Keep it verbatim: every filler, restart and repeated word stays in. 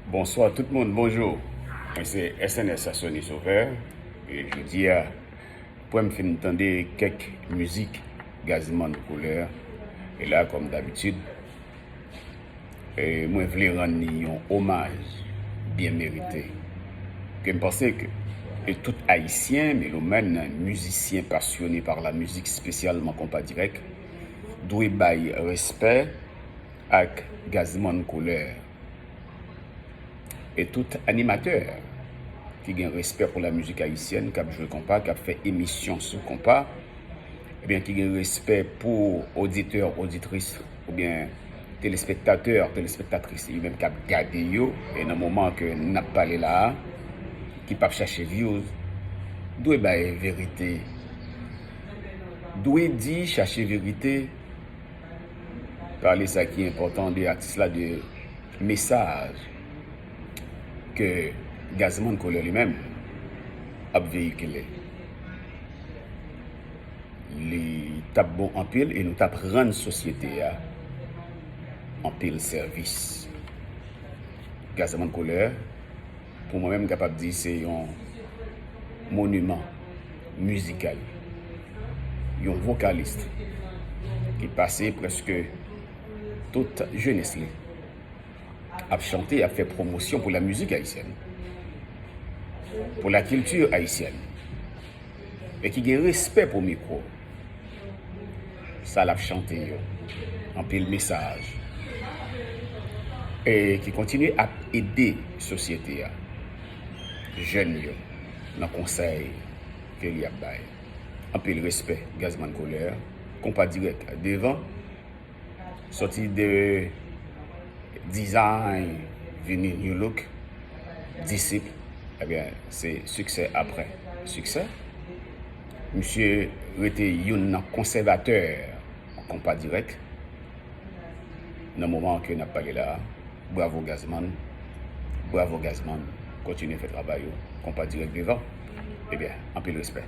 Bonswa tout moun, bonjou. Mwen se S N S Sony Sauveur. E jodi a, pou m fin tande kèk mizik Gazman Koulè. E la, kòm dabitid, e mwen vle rann li yon omaj byen merite. Ke m panse ke e tout Ayisyen, melomèn, mizisyen pasyone pa la mizik, espesyalman konpa dirèk, dwe bay respè ak Gazman Koulè. E tout animatè ki gen respè pou la mizik ayisyèn, k ap jwe konpa, k ap fè emisyon sou konpa, ebyen, ki gen respè pou oditè, oditris, oubyen telespektatè, telespektatris, yo menm k ap gade yo, e nan moman ke n ap pale la a, ki p ap chache views, dwe bay verite. Dwe di, chache verite, pale sa ki enpòtan de atis la, de mesaj ke Gazman Koulè li menm ap veyikile. Li t ap bon anpil e nou t ap rann sosyete a anpil sèvis. Gazman Koulè, pou mwen menm, m kapab di se yon moniman mizikal, yon vokalis ki pase prèske tout jenès li ap chante, ap fè pwomosyon pou la mizik ayisyèn, pou la kilti ayisyèn, e ki gen respè pou mikwo, sa l ap chante yo, anpil mesaj, e ki kontinye ap ede sosyete a, jèn yo, nan konsèy ke li ap bay. Anpil respè, Gazman Koulè, konpa dirèk devan. Sòti de design, vini new look, disip, ebyen, se siksè apre siksè. Misye rete youn nan konsèvatè konpa dirèk. Nan moman ke n ap pale la a, bravo Gazman, bravo Gazman, kontinye fè travay ou, konpa dirèk devan. Ebyen, anpil respè.